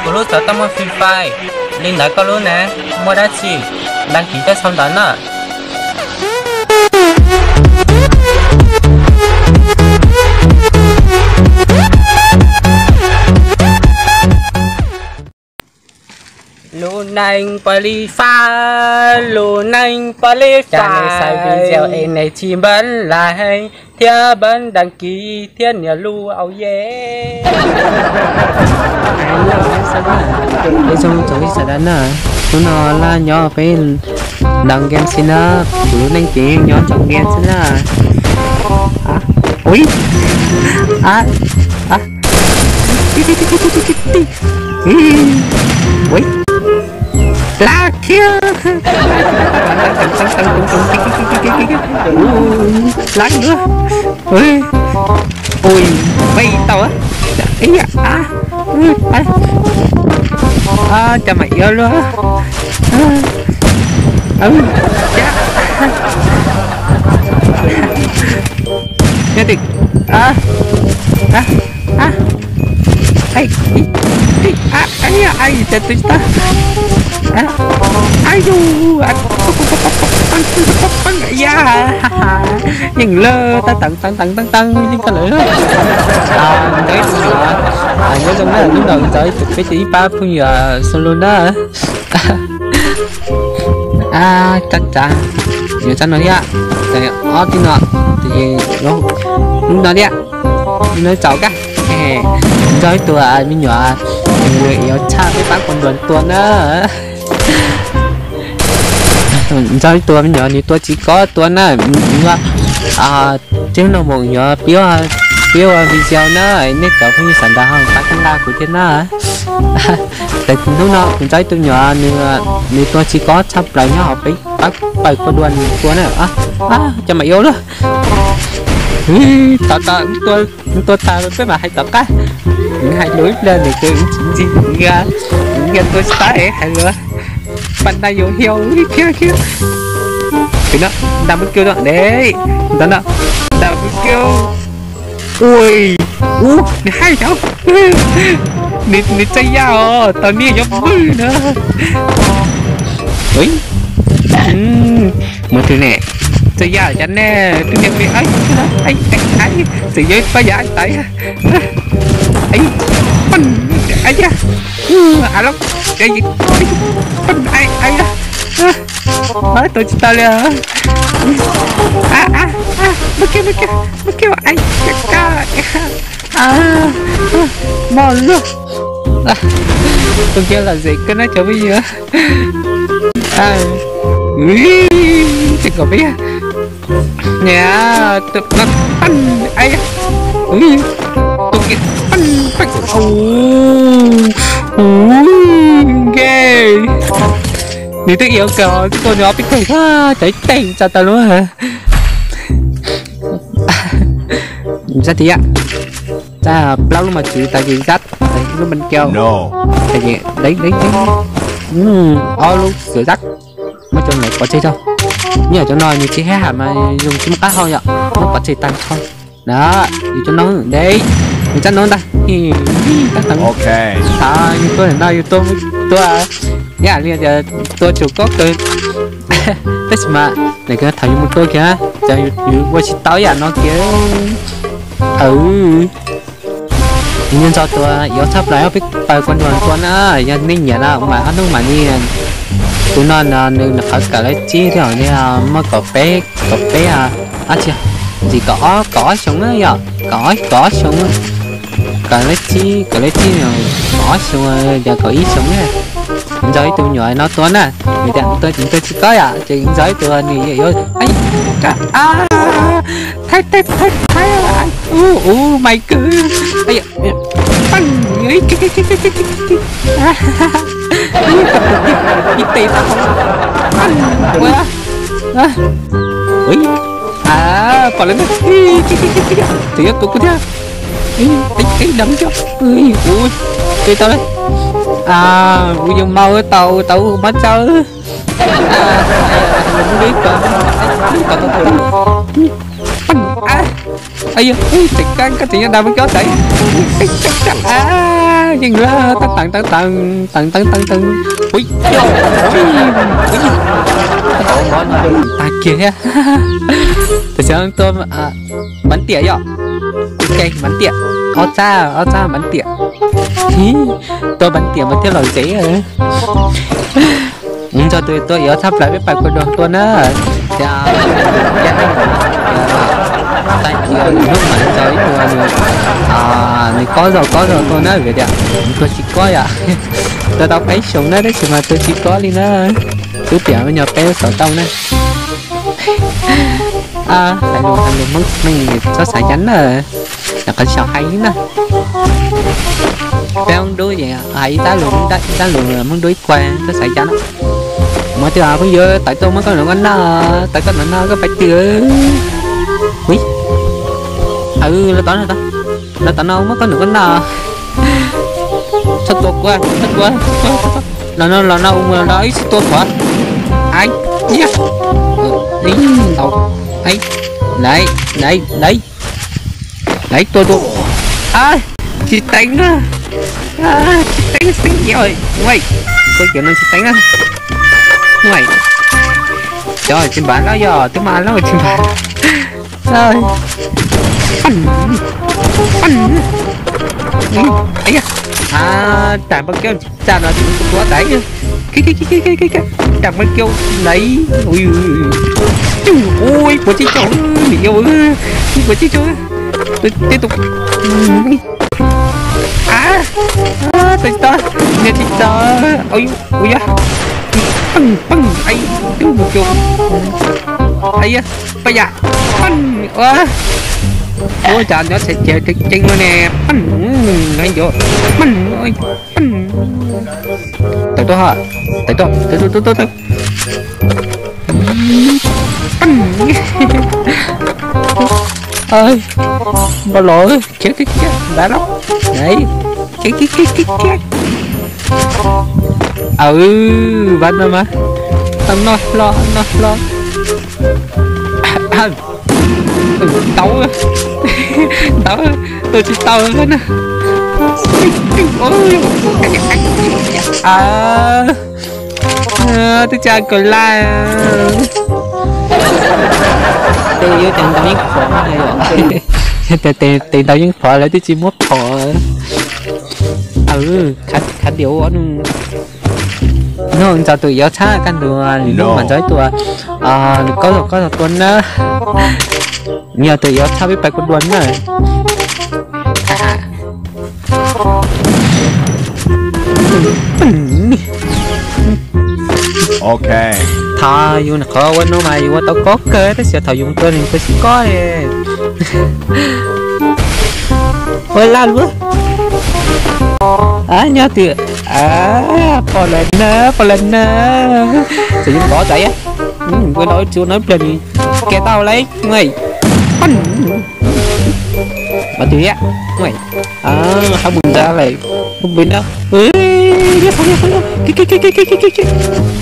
Kuv lub txawv tau muaj Free Fire li ntawd, koj lub ne muaj dab tsi? Đăng ký coj sau ntawv na. Lub neej pos li fab, lub neej pos li fab, nej saib video es nej tsis npawb like thiab npawb đăng ký thiab nias lub au ye. Peb zoo txog ib sawv daws na, hnub no laj nyob peb ntaus game xwb na, kuv lub neej ces nyob ntaus game xwb na. Ui, a, a, ui, laj thiab, laj luaj, ui, ui, vij tau, ib yam, a, a, cas mam yuav luaj, a, a, a, a, a, a, a, a, a, cas twb tsis tau, a, a, yus, a, ya, yeej lawm, tab teev teev teev teev yeej tau lawm. Ntxov ib tug, nyob zoo na, hnub no ntxov ib tug, peb ces ib pab phooj ywg solo na. A, tsav tsav, yuav tsav no thiab, ob tug no, lub no thiab, lub no tsaus kab. Ntxov ib tug me nyuam, nws yuav tshaj peb pab kuv ntuas tua na. Ntxov ib tug me nyuam nws tua tsis kob tua na, nws, a, tib hnub no mus yuav pib, pib ua video na, nej cov phooj ywg sawv daws ho pab nqa kuv thiab na. Hnub no kuv ntxov ib tug me nyuam, nws tua tsis kob tshaj plaws nyob hauv peb pab pawg kua dua nws tua na. Cov mam yuav luaj. Tom tom, tua tag peb mam hais tom qab. Nws hais lus ib pliag nws tus ntxim ntxim, nws tua tsis tau hais lus. Pab nqa yuav hiau thiab thiab. Pem no, nqa mus kiag no, ntawm no, nqa mus kiag. Ui, ub, nws haib cov, nws txawj yaj os, tau niag yuav pwg na. Mus twg ne? Txawj yaj cov ne, twb niag pw, txawm yog pab yam tawv, a, tau tsis tau li. Mus kiag, mus kiag, mus kiag, mos luaj. Tus kiag lom zem kawg na cov phooj ywg. Tseem kom peb, niam, tus no, tus kiag, nqe, nws twb yuav kawg, tua nws ob peb teg, cov ib teg tsa tau lub. Zab tiag, zab plaub lub mas tswv tas ces zab lub npas kiau, tas ces deev deev deev, ob lub kawm zab. Muab cov ntawd pov tseg tso. Nyob cov no nws tsis hab ham mas zoo tsis muaj qab hau yom, muab pov tseg tag nrho. Na, yus cov no de, yus zab no ntag. Yus tuaj no yus tuaj, tuaj, ib yam li tias tua tsum kob kawg. Tab sis mas nws thaum yus mus tua kiag ces yus ua tsis tau ib yam no kiag. Nyob ntxov tua yuav tshaj plaws peb pawg kua ntuas tua na, yog nej nyiam no mas ob hnub mam li. Tus no nws qhov kawm lab tsib thiab, muaj kaum peb, kaum peb, ab tsi, ntxim kaum ob, kaum ob xyoo na yom, kaum ob, kaum ob xyoo. Kawm lab tsib, kawm lab tsib, kaum ob xyoo, yog kaum ib xyoo na. Ntxov ib tug me nyuam no tua na, tias tua tsis kob yom, ces ntxov ib tug nws yuav, yuav, thaib, thaib, thaib, thaib, ub, ub, mais kawg. Ib tes tau. Pom lawm na. Tseem yuav tua kuv thiab. Ib dam cov. Ub, tes tau lawm. Ub, yus mau tau, tau mob tsawb. Tseem kab koj tseem yuav dam mus cov tais. Yeej lawm, teeb teeb teeb teeb teeb teeb teeb teeb. Ui, ui, ui, tag kiag thiab. Tam sim no tua npav tiam yom. Ok, npav tiam, ob txab, ob txab npav tiam. Tua npav tiam mas thiaj lom zem. Nrog tus tua yuav tshaj plaws peb pais kua dog tua na. Tias, tias, tag kis nws hnub mas tau ib tug nws, nws kob zaug kob zaug tua na, vim tias nws tua tsis kob yom. Tua tau peb xyoos na tab sis mas tua tsis kob li na. Twb tias me nyuam peb xav tau na. Hais lus, hais lus Hmoob meej txhob xav cas na. Nyuam qhuav xyaum hais na. Peb Hmoob dub ces hais ib tab lus Hmoob dawb, ib tab lus Hmoob dub ib kua, txhob xav cas na. Muaj tej phooj ywg tawm tuaj muab koj num koj noj, tawm koj num no koj pais twg? Ui, los tod, los tod no muab koj num koj noj. Txhob tua kuv, txhob tua kuv. Los no, los no, ua mus los no ib txhij tua kuv. Ai, ntau. Ai, laiv, laiv, laiv. Laiv tua tua. Tsis teev na. Tsis teev, teev kiag. Ua, tua kiag no tsis teev na. Cov tsis npam lawm yog twb mas lawm tsis npam. Tam npawg kiau tsa no tus tuav tais. Tam npawg kiau laiv. Ui, puas tsis caum, niam yau, puas tsis caum. Tus, tus, tus tsis tau, niam tsis tau. Ui, ui, peej, peej, ai, tus mus kiau. Ai, pab yam, peej, ua. Ua cas nyob txhais ces ceev ceev no ne, peej, nyob yuav, peej, peej. Tawm tuaj, tawm tuaj, tawm tuaj, tawm tuaj. Npau los, khiav khiav khiav, npam los. Khiav khiav khiav khiav khiav. Aw, vas no mas, tau noj hlo, noj hlo. Tau, tau, tua tsis tau na. Twb tsa kaus laj. Tes yuav tes ntaus yeej phom, tes ntaus yeej phom lawv twb tsis muab phom. Aw, khav diam ua no. Nug ntxog tus yuav tshab kaj ntug nws lub mas ntxog ib tug, nws kob zog kob zog tua na. Yog tus yuav tshab peb pais kuv dua na. Ok. Thaum yus qhov ua no mas yus ua tau kob kawg tab sis thaum yus tua nws tua tsis kob. Ua laj luaj. Nyob twg? Pom lawm na, pom lawm na. Txawm yus pom txawm ua no tsis ua no ib pliag nws ke tau lawm. Mas twg, qhov mus ntxa lawm.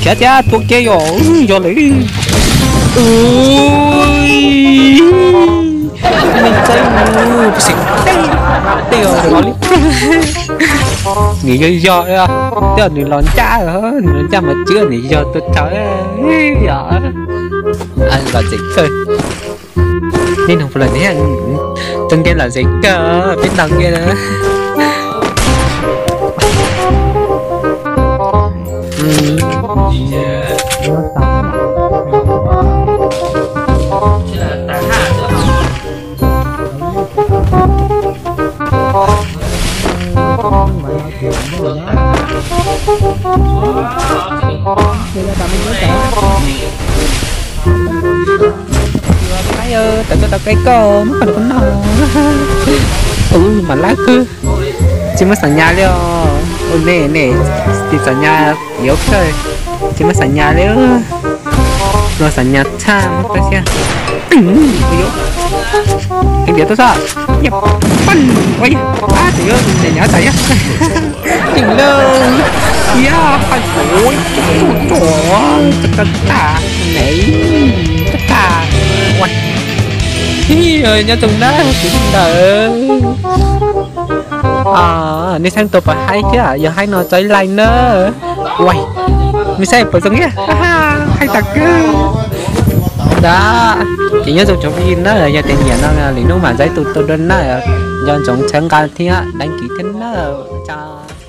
Khiav tiag, tua ke yog, yog lawm. Nws txawj mus, tej, tej os li. Nws yog yog, tej nws los ncaj, nws los ncaj mas twb nws yog tua tsaug. Los txev kawg. Nej nug puas los ne, tua nkev los txev kawg, peb ntaus nkev na. Tawm tuaj tau koj muab koj noj. Ub, mas lab kawg. Tsis muaj xam nyas li os. Ua nej ne, tsis xam nyas yuav kawg. Tsis muaj xam nyas li. Luag xam nyas tshaj muab koj thiab. Heev tiag tub txoj. Pam, ua yog, tab sis yuav nyas tas yog. Yeej lawm. Yog, ua, tsuj tsuag, tag tag, nev, tag tag. Ua, nyob tsoom na, kuv ntawd. Nej saib tus puas haib thiab, yog haib no tso ib like na. Ua, nej saib puas zoo thiab, haib tag kawg. Ntawd ces nyob zoo tsoom phooj ywg na, yog tias nyiam no lwm hnub mam zais tus tuaj dua na. Nco ntsoov txhawb nqa thiab đăng ký thiab na. Ua tsaug.